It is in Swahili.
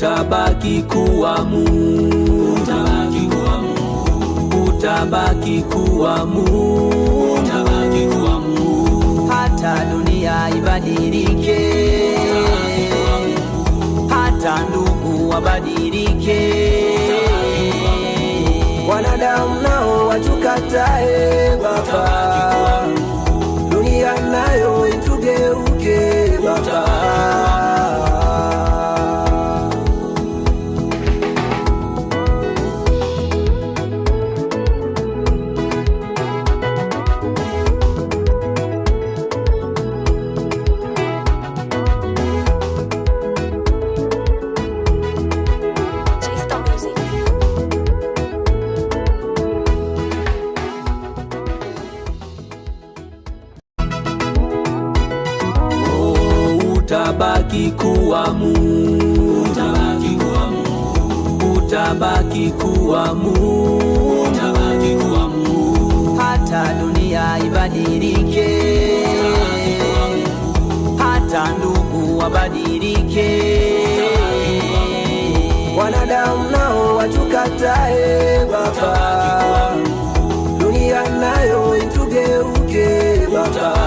Utabaki kuwa Mungu, utabaki kuwa Mungu, utabaki kuwa Mungu, utabaki kuwa Mungu. Hata dunia ibadilike, hata ndugu wabadilike, Wanadamu nao watukatae Baba, dunia nayo itugeuke Baba. J-Star Music. Oh, utabaki kuwa Mungu, utabaki kuwa Mungu, utabaki kuwa Mungu, utabaki kuwa Mungu. Hata dunia ibadilike, hata ndugu wabadilike, Wanadamu nao watukatae Baba, dunia nayo itugeuke Baba.